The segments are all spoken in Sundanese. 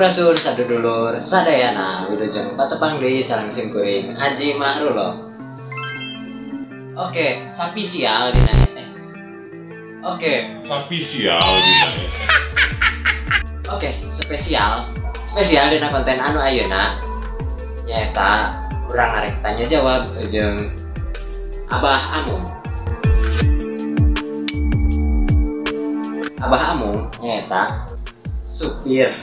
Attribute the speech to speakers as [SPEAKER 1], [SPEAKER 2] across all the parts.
[SPEAKER 1] Sampurasun sadudulur sadayana, wilujeng patepang deui sareng simkuring Aji Mahrulo. Oke, sapi sial dina teh. Oke,
[SPEAKER 2] sapi sial dina.
[SPEAKER 1] Oke, spesial. Spesial dina konten anu ayeuna nyaeta urang arek tanya jawab jeung Abah Amung. Abah Amung nyaeta supir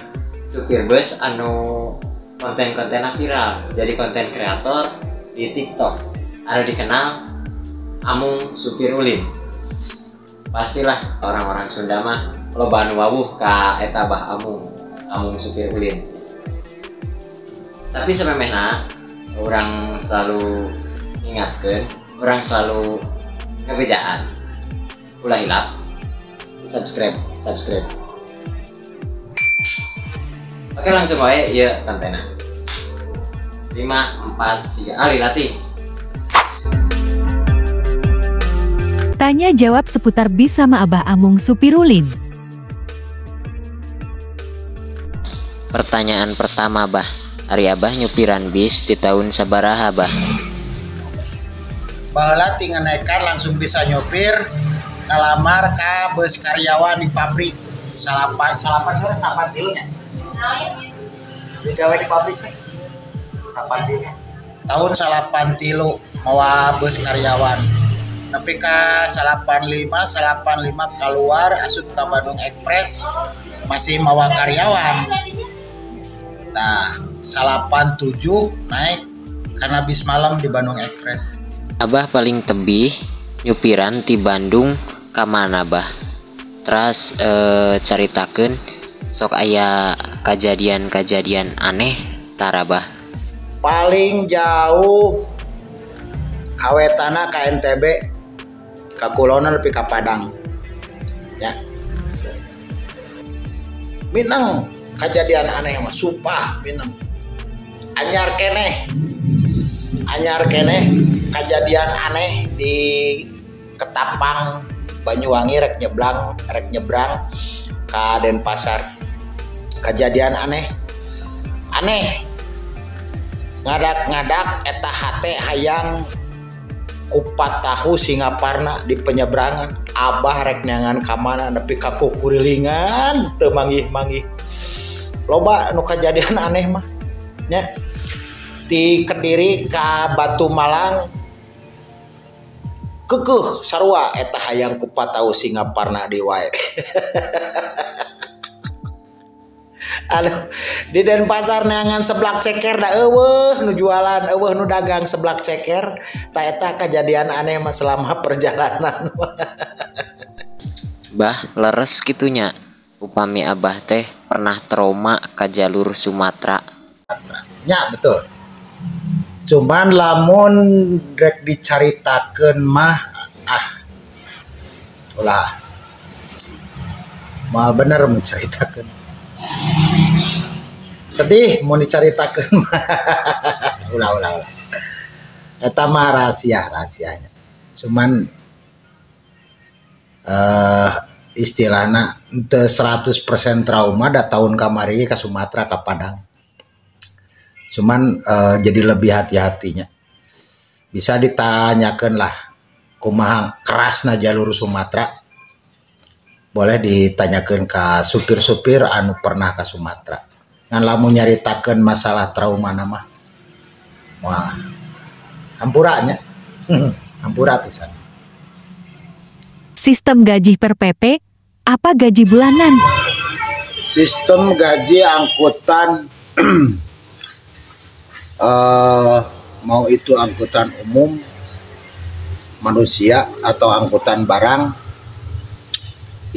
[SPEAKER 1] bus anu konten-konten viral, jadi konten kreator di TikTok anu dikenal Amung Supir Ulin. Pastilah orang-orang Sunda mah loba anu wawuh ka eta Abah Amung, Amung Supir Ulin. Tapi samemehna urang selalu ingatkeun, urang selalu ngebejaan, ulah hilap subscribe. Oke, langsung wae ieu kontenna. 5 4 3 Ali latih.
[SPEAKER 3] Tanya jawab seputar bis sama Abah Amung Supir Ulin.
[SPEAKER 1] Pertanyaan pertama, Bah. Ari Abah nyupiran bis di tahun sabaraha, Bah?
[SPEAKER 4] Baheula tinggal nekan langsung bisa nyupir, ngalamar ka bus karyawan di pabrik. Salapan tilu nya. Digawe di pabrik teh. 83. Tahun 83 mawa bus karyawan. Nepi ka 85 keluar asup ka Bandung Express masih mawa karyawan. Nah, 87 naik karena bis malam di Bandung Express.
[SPEAKER 1] Abah paling tebih nyupiran ti Bandung ka mana, Bah? Teras caritakeun sok aya kejadian-kejadian aneh tara, Bah?
[SPEAKER 4] Paling jauh kawetana ka NTB, ka Kulona lebih ka Padang. Ya. Minang kejadian aneh mah sumpah minang. Anyar keneh kejadian aneh di Ketapang Banyuwangi rek nyebrang ka Denpasar. Kejadian aneh ngadak-ngadak eta hate hayang kupat tahu Singaparna di penyeberangan. Abah rek neangan ka mana nepi ka kukurilingan teu manggih-manggih. Loba nu kejadian aneh mah nya. Ti Kediri ka Batu Malang kekeuh sarua eta hayang kupat tahu Singaparna di wae. Aduh, di Denpasar neangan seblak ceker da eueuh nu jualan, eueuh nu dagang seblak ceker. Ta eta kejadian aneh mah selama perjalanan.
[SPEAKER 1] Bah, leres kitunya. Upami Abah teh pernah trauma ka jalur Sumatera.
[SPEAKER 4] Ya, betul. Cuman lamun rek dicaritakeun mah ulah. Mah bener mencaritakeun. Sedih mau dicaritakeun. Ulah. Eta mah rahasianya. Cuman istilahna teu 100% trauma da tahun kamari ka Sumatera ka Padang. Cuman jadi lebih hati-hatinya. Bisa ditanyakan lah kumaha kerasna jalur Sumatera. Boleh ditanyakan ke supir-supir anu pernah ke Sumatera. Ngan lamun nyaritakeun masalah trauma nama moal. Hampura nya. Hampura pisan.
[SPEAKER 3] Sistem gaji per PP apa gaji bulanan?
[SPEAKER 4] Sistem gaji angkutan mau itu angkutan umum manusia atau angkutan barang,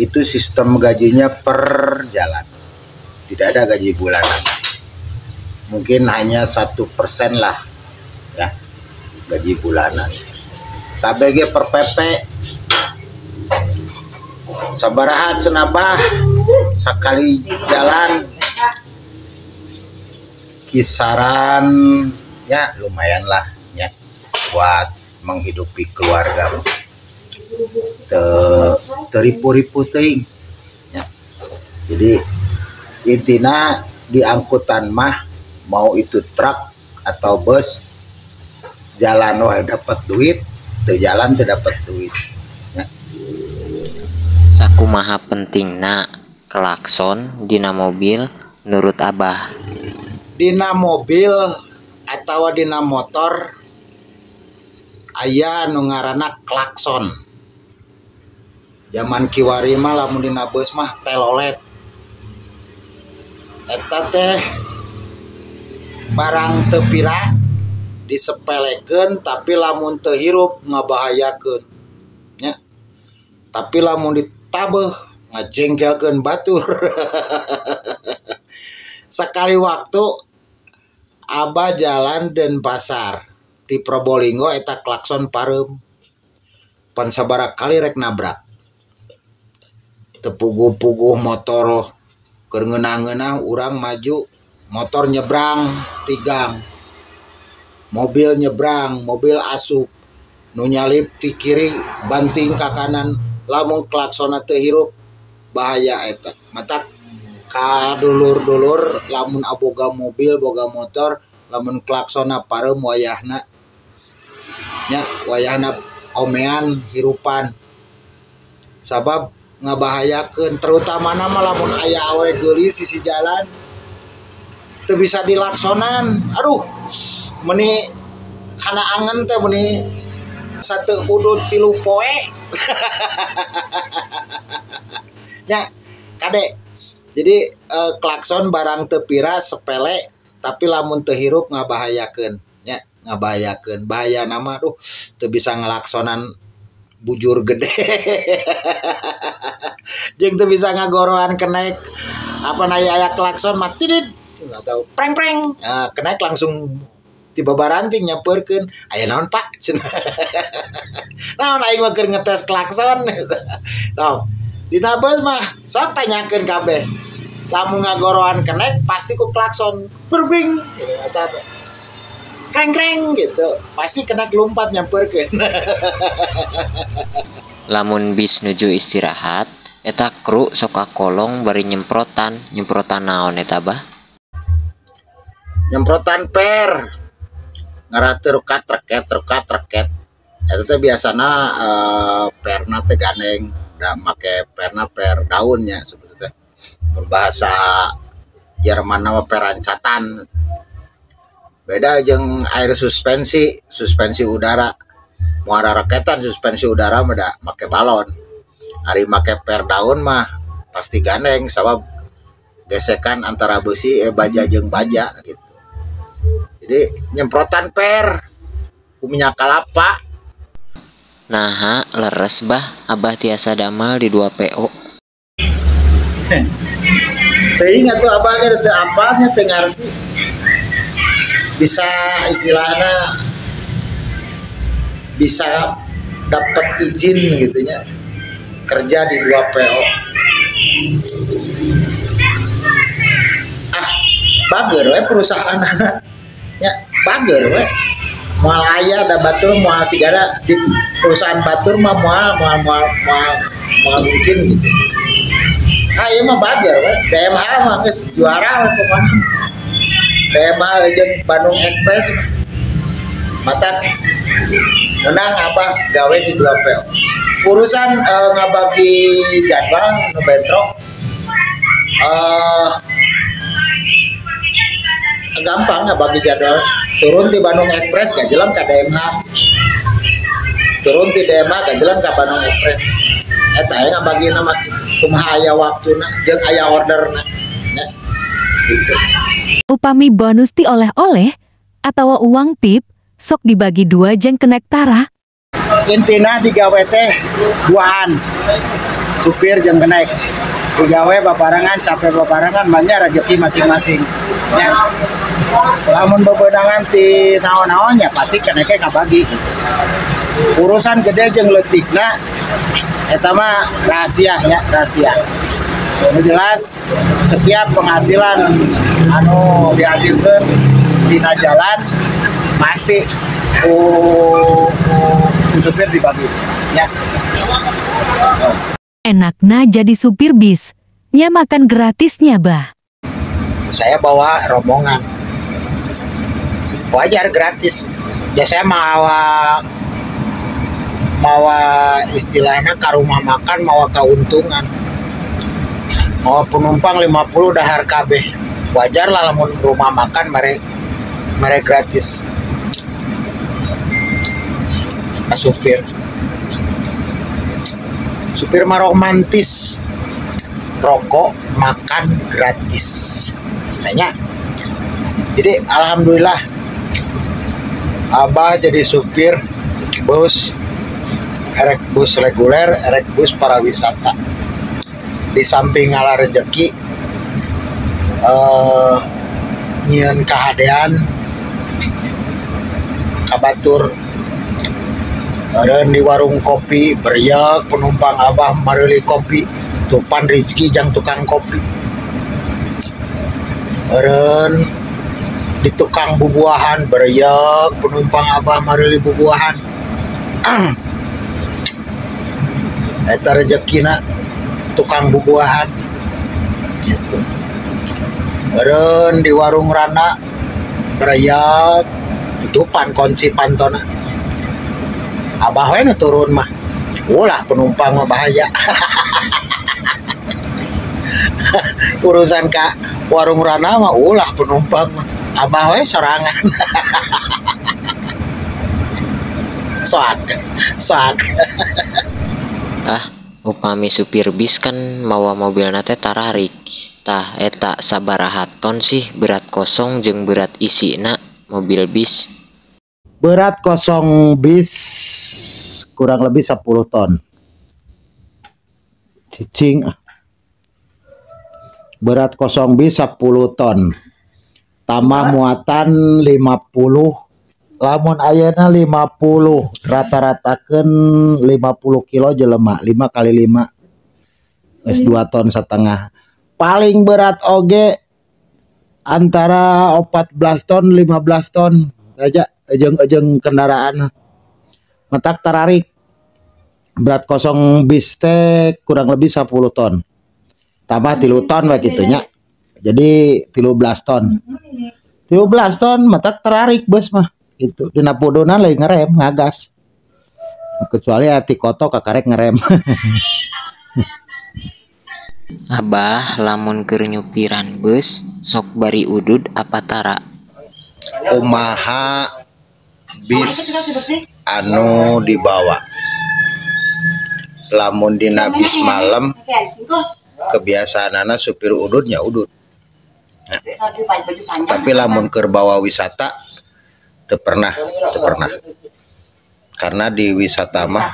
[SPEAKER 4] itu sistem gajinya per jalan. Tidak ada gaji bulanan. Mungkin hanya 1% lah ya gaji bulanan. KBG per PP sabaraha cenah bah sakali jalan kisaran ya lumayan lah ya buat menghidupi keluarga. Teripu-ripu teuing ya. Jadi intina Di angkutan mah, mau itu truk atau bus, jalan wae dapat duit, teu jalan teu dapat duit ya.
[SPEAKER 1] Sakumaha pentingna klakson dina mobil menurut Abah?
[SPEAKER 4] Dina mobil atau dina motor aya nu ngaranna klakson. Zaman kiwari mah lamun dina bus mah telolet. Eta teh barang teu pira disepelekeun, tapi lamun teu hirup ngabahayakeun nya. Tapi lamun ditabeuh ngajengkelkeun batur. Sekali waktu Abah jalan Denpasar di Probolinggo, eta klakson pareum. Pan sabaraha kali rek nabrak. Teu puguh-puguh motor keur ngeunah-ngeunah, urang maju, motor nyebrang tigang, mobil nyebrang, mobil asup, nu nyalip ti kiri banting ka kanan. Lamun klaksonna teu hirup bahaya eta. Matak ka dulur-dulur lamun aboga mobil boga motor, lamun klaksonna pareum wayahna nya, wayahna omean hirupan, sabab ngabahayakeun, terutama mah lamun aya awe geulis sisi jalan teu bisa dilaksonan. Aduh, meni kana angen teh meni satu udut 3 poe. Ya kade. Jadi klakson barang teu pira, sepele, tapi lamun teu hirup ngabahayakeun nya, ngabahayakeun. Bahaya nama, aduh, teu bisa ngelaksonan bujur gede. Jeung teu bisa ngagoroan kenaik apa na aya klakson mah tidid atau preng preng. Nah, kenaik langsung tiba baranting nyamperkeun, aya naon Pak? Naon aing mah keur ngetes klakson. Tau. Dina bus mah sok tanyakeun kabeh. Lamun ngagoroan kenek pasti ku klakson berbing gitu, atau kreng-kreng gitu. Pasti kenek lompat nyamperkeun.
[SPEAKER 1] Lamun bis nuju istirahat, eta kru sok kakolong bari nyemprotan. Nyemprotan naon eta, Bah?
[SPEAKER 4] Nyemprotan per. Ngarah teu rukat reket, rukat reket. Eta teh biasana perna teh gandeng, da make perna per daunnya sebetulnya teh. Mun bahasa Jerman mah perancatan. Beda jeung air suspensi, suspensi udara. Muara reketan suspensi udara mah da make balon. Ari make per daun mah pasti gandeng sabab gesekan antara besi baja jeung baja gitu. Jadi nyemprotan per ku minyak kelapa.
[SPEAKER 1] Naha leres Bah, Abah tiasa damel di 2 PO.
[SPEAKER 4] Teuing atuh Abah ge teu apalnya, teu ngarti. Bisa istilahna bisa dapat izin gitu nya kerja di 2 PO. Ah, bager we perusahaan anak nya, bager we. Moal aya da batur, moal sigara di perusahaan batur mah moal moal moal moal moal mungkin gitu. Ah, ieu mah bager we. DMH mah geus juara we pokona. DMH jeung Bandung Express mah. Matak menang Abah gawe di 2 PO. Urusan ngabagi jadwal nu bentrok, gampang ngabagi jadwal. Turun di Bandung Express gajelang ka DMH, turun di DMH gajelang ka Bandung Express. Eta aya ngabagi nama kumaha aya waktuna jeung aya orderna nya gitu.
[SPEAKER 3] Upami bonus ti oleh-oleh atawa uang tip sok dibagi 2 jeung kenek tara.
[SPEAKER 4] Intina digawe teh duaan, supir jeung kenek. Digawe babarengan, capek babarengan, banyak rezeki masing-masing. Ya. Lamun bebenangan ti naon-naonnya pasti keneknya kabagi. Urusan gede jeung leutikna eta mah rahasia ya, rahasia. Ini jelas setiap penghasilan anu dihasilkan dina jalan pasti ku supir dibagi ya.
[SPEAKER 3] Enakna jadi supir bis, nya makan gratisnya Bah.
[SPEAKER 4] Saya bawa rombongan, wajar gratis ya. Saya mawa mawa istilahnya ke rumah makan, mawa keuntungan, mawa penumpang 50 dahar kabeh, wajar lah lamun rumah makan mere mere gratis ke supir. Supir mah romantis, rokok makan gratis tanya. Jadi alhamdulillah Abah jadi supir bus, erek bus reguler, erek bus pariwisata, di samping ngalah rezeki, nyieun kahadean ka batur. Eureun di warung kopi beriak penumpang Abah mareuli kopi, tupan rezeki jang tukang kopi. Eureun di tukang bubuahan beriak penumpang Abah mareuli bubuahan. Eta rezekina tukang bubuahan gitu. Eureun di warung rana beriak, tutupan kunci pantona. Abah we nu turun mah, ulah penumpang mah bahaya. Urusan ka warung rana mah ulah penumpang mah, Abah we sorangan. Soak soak.
[SPEAKER 1] Ah, upami supir bis kan mawa mobilna teh tararik. Tah, eta sabaraha ton sih berat kosong jeung berat isina mobil bis?
[SPEAKER 4] Berat kosong bis kurang lebih 10 ton. Cicing ah. Berat kosong bis 10 ton, tambah muatan 50, lamun ayeuna 50, rata-ratakeun 50 kilo jelema, 5 kali 5 geus 2 ton setengah. Paling berat oge antara 14 ton 15 ton saja ejeng-ejeng kendaraan matak tararik. Berat kosong bis teh kurang lebih 10 ton, tambah 3 ton we kitu nya, jadi 13 ton. 13 ton matak tararik bus mah gitu. Dina pudunan lain ngerem, ngagas, kecuali hati koto kakarek ngerem.
[SPEAKER 1] Abah lamun keur nyupiran bus sok bari udud apa tara?
[SPEAKER 4] Kumaha bis anu dibawa, lamun dina bis malam kebiasaanana supir ududnya udud. Nah, tapi lamun keur bawa wisata teu pernah, teu pernah, karena di wisata mah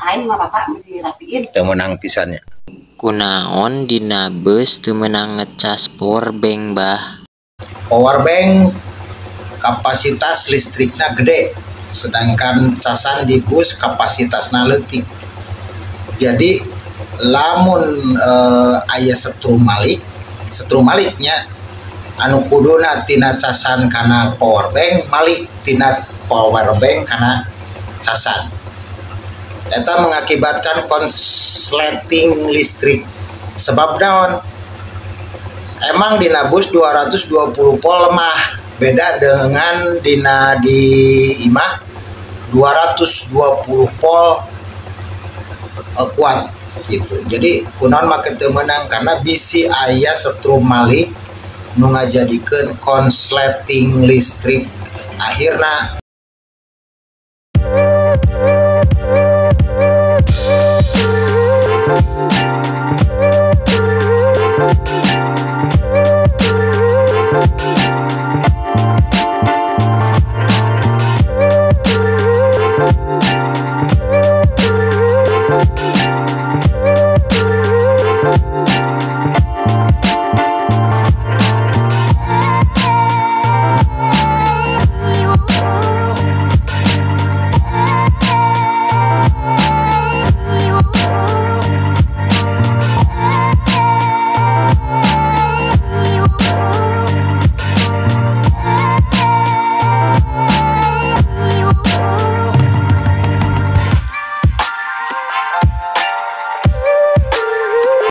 [SPEAKER 4] teu meunang pisannya.
[SPEAKER 1] Kunaon dina bus teu meunang ngecas power bank, Bah?
[SPEAKER 4] Power bank kapasitas listriknya gede, sedangkan casan di bus kapasitasna leutik. Jadi lamun aya setrum malik, setrum maliknya anu kuduna tina casan kana power bank, malik tina power bank kana casan, eta mengakibatkan konsleting listrik. Sebab naon? Emang dina bus 220 volt lemah, beda dengan dina di imah 220 volt kuat gitu. Jadi kunaon make teu meunang, karena bisi aya setrum malik nu ngajadikeun konsleting listrik akhirna.